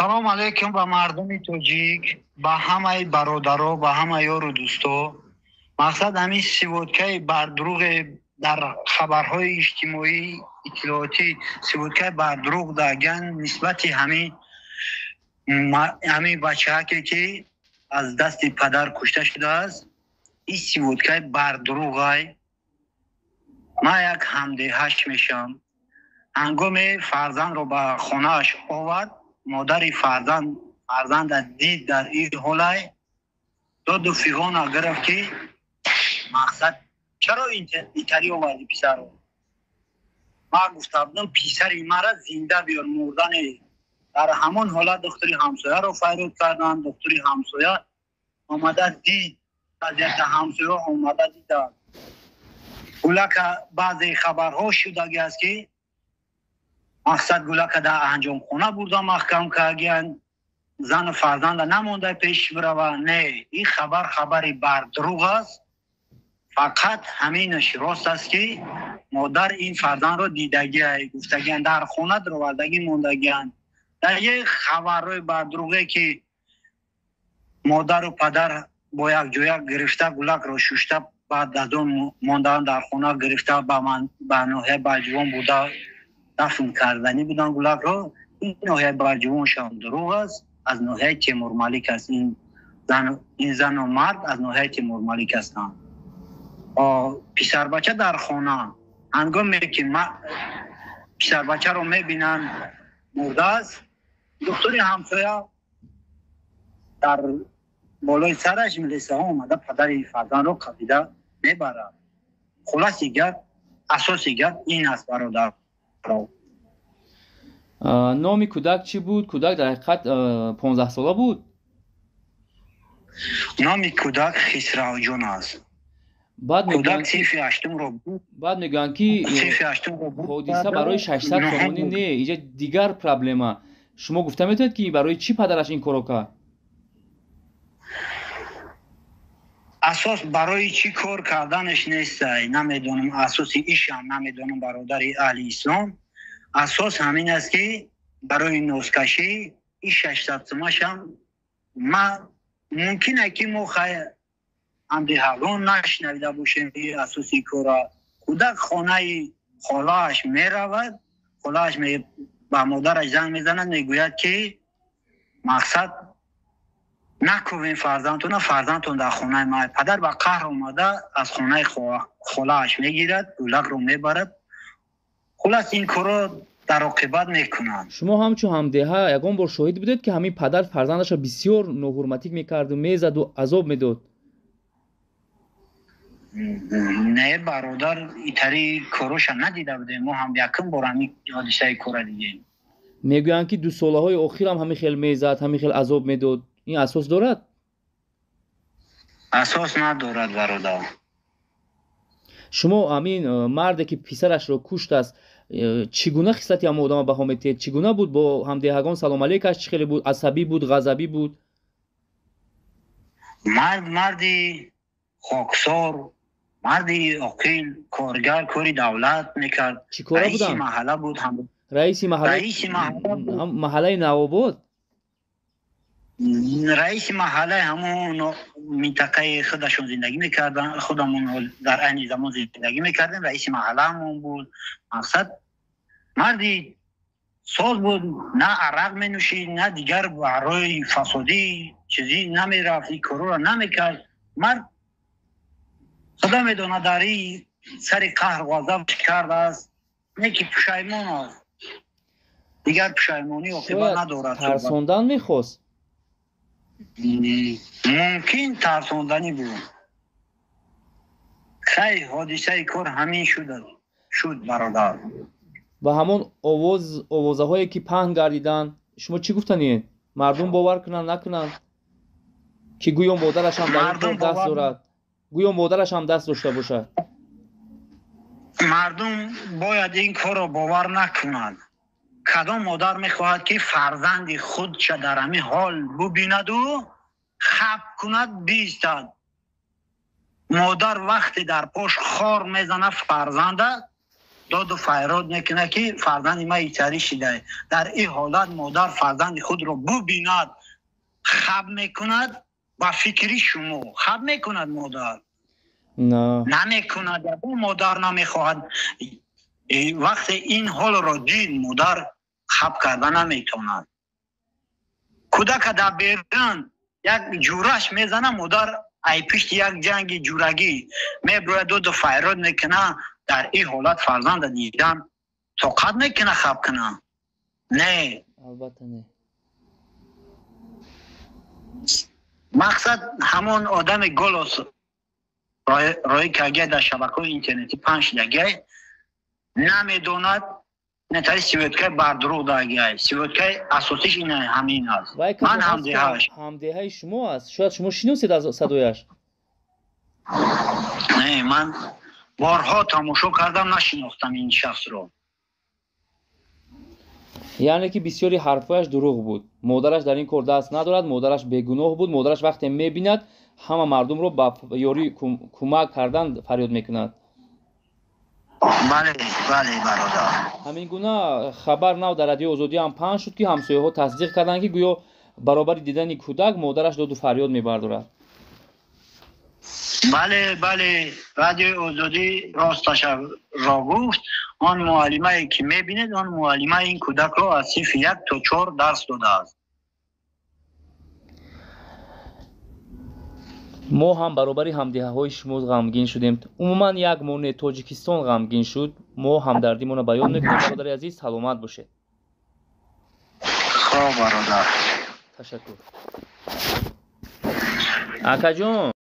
Салом алейкум ба мардуми тоҷик, ба ҳамаи бародаро, ба ҳамаи ёру дӯсто. Мақсад ҳамин сводкаи бардурӯғе дар хабарҳои иҷтимоӣ, иттилоотӣ, сводкаи бардурӯғ даган нисбати ҳамин бачаҳаке, ки аз дасти падар кушта шудааст, ин сводкаи бардурӯғай. Ман як ҳамдеҳаш мешавам. Ҳангоме фарзандро ба хонааш овард, модари фарзанда дид дар ин ҳолай, доду фиғона гирифт, ки мақсад чаро итари оварди писарро? Ман гуфта будам, писари мара зинда биёр, мурдане. Дар ҳамон ҳолат духтури ҳамсояро файрод карданд. Духтури ҳамсоя омада дид, вазъияти ҳамсоя омада диданд. Гулака баъзе хабарҳо шудаги аст, ки мақсад гулака дар анҷомхона бурда маҳкам кардагиянд, зану фарзанда намонда пеш бирава. Не, ин хабар хабари бардурӯғ аст. Фақат ҳаминаш рост аст, ки модар ин фарзандро дидагиай, гуфтагиянд, дар хона даровардагӣ мондагиянд. Дар як хабарҳои бардурӯғе, ки модару падар бо як ҷоя гирифта гулакро шушта, баъд аз он мондаанд дар хона, гирифта ба ноҳияи Балҷувон бурда дафн карданӣ буданд гулакро. Ин ноҳияи Балҷувоншам дурӯғ аст, аз ноҳияи Темурмалик аст. Ин зану мард аз ноҳияи Темурмалик ҳастанд. Писарбача дар хона, ҳангоме ки писарбачаро мебинанд мурдааст, духтури ҳамсоя дар болои сараш милисаҳо омада падари фарзандро қабида мебарад. Хулоси гап, асоси гап ин аст, бародар. Номи кӯдак чӣ буд? Кӯдак дар ҳақиқат 15-сола буд? Номи кӯдак Хисравҷон аст. Баъд кӯдак синфи ҳаштумро баъд мегӯянд, ки синфи ҳаштумро ҳодиса барои 600 сомонӣ не, иҷа дигар проблема. Шумо гуфта метавонед, ки барои чӣ падараш ин корро кард? Асос барои чӣ кор карданаш нест, намедонам, асоси ишам намедонам, бародари аҳли ислом. Асос ҳамин аст, ки барои носкашӣ ин 600 сомашам ма мумкин е, ки мо ҳамдиҳагон нашнавида бошем асоси кора. Кӯдак хонаи холааш меравад, холааш ба модараш занг мезанад, мегӯяд, ки мақсад накувем фарзандтона, фарзандтон дар хонаи ма. Падар ба қаҳр омада аз хонаи холааш мегирад, гулакро мебарад. Хулас, ин корро дар оқибат мекунанд. Шумо ҳамчун ҳамдеҳа ягон бор шоҳид будед, ки ҳамин падар фарзандашро бисёр ноҳурматӣ мекарду мезаду азоб медод? Не, бародар, итари короша надида будем. Мо ҳам якум бор ҳамин ҳодисаи кора дидем. Мегӯянд, ки 2 солаҳои охирам ҳамин хел мезад, ҳамин хел азоб медод. Ин асос дорад? Асос надорад, бародар. Шумо ҳамин марде, ки писарашро куштааст, чӣ гуна хислати ҳамон одама баҳо метиҳед? Чӣ гуна буд бо ҳамдеҳагон? Салом алейкаш чӣ хеле буд? Асабӣ буд, ғазабӣ буд? Мард марди хоксор, марди оқил, коргар, кори давлат мекард. Чӣ кора раиси буданд? Маҳалла буд ҳам. Раиси маҳалла? Раиси маҳалла буд. Маҳаллаи Навобод? Раиси маҳаллаи ҳамон минтақаи худашон зиндагӣ мекарданд, худамон дар айни замон зиндагӣ мекардем, раиси маҳаллаамон буд. Мақсад, марди соз буд, на арақ менӯшид, на дигар барои фасодӣ чизӣ намерафт, ин корҳоро намекард. Мард худо медонад, дар ин сари қаҳр ғазаб кардааст, не ки пушаймон аст, дигар пушаймонӣ оқибат Шояд надорад. тарсондан мехост? Мумкин, тарсонданӣ буд. Хай, ҳодисаи кор ҳамин шуд, бародар. Ва ҳамон овоз, овозаҳое, ки паҳн гардиданд, шумо чӣ гуфтаниед? Мардум бовар кунанд, накунанд, ки гӯё модарашам дар ин Мардум кор даст дорад, гӯё модарашам даст дошта бошад? Мардум бояд ин корро бовар накунад. Кадом модар мехоҳад, ки фарзанди худша дар ҳамин ҳол бубинаду хаб кунад, биистад? Модар вақте дар пош хор мезанад фарзанда. Доду файрод мекунад, ки фарзанди ман итарӣ шидае. Дар ин ҳолат модар фарзанди худро бубинад, хаб мекунад? Ба фикри шумо, хаб мекунад модар? Намекунад. Ягон модар намехоҳад. Вақте ин ҳолро дид, модар хаб карда наметавонад. Кӯдака дар берун як ҷураш мезана, модар ай пишти як ҷанги ҷурагӣ меброяд, доду файрод мекуна. Дар ин ҳолат фарзанда дидан тоқат мекуна хаб куна? Не, албатта не. Мақсад, ҳамон одами голос роӣ кардагиай, дар шабакаҳои интернетӣ паҳн шудагиай, намедонад, нетари сводкаи бардурӯғ дагиай. Сводкаи асосиш ин ҳамин аст. Ман ҳамдеҳаш. Ҳамдеҳаи шумо аст? Шояд шумо шиносед аз садояш? Не, ман борҳо тамошо кардам, нашинохтам ин шахсро. Яъне ки бисёри ҳарфҳояш дурӯғ буд. Модараш дар ин кор даст надорад, модараш бегуноҳ буд. Модараш вақте мебинад, ҳама мардумро ба ёрӣ, кӯмак кардан фарёд мекунад. Бале, бале, бародар. Ҳамин гуна хабар нав дар Радиои Озодӣ ҳам паҳн шуд, ки ҳамсояҳо тасдиқ карданд, ки гӯё баробари дидани кӯдак модараш доду фарёд мебардорад. Бале, бале, Радиои Озодӣ росташро гуфт. Он муаллимае, ки мебинед, он муаллима ин кӯдакро аз синфи як то чор дарс додааст. Мо ҳам баробари ҳамдиҳаҳои шумо ғамгин шудем. Умуман, як мо не, Тоҷикистон ғамгин шуд. Мо ҳамдардимонро баён мекунем, бародари азиз, саломат бошед. Хоб, бародар. Ташаккур, акаҷон.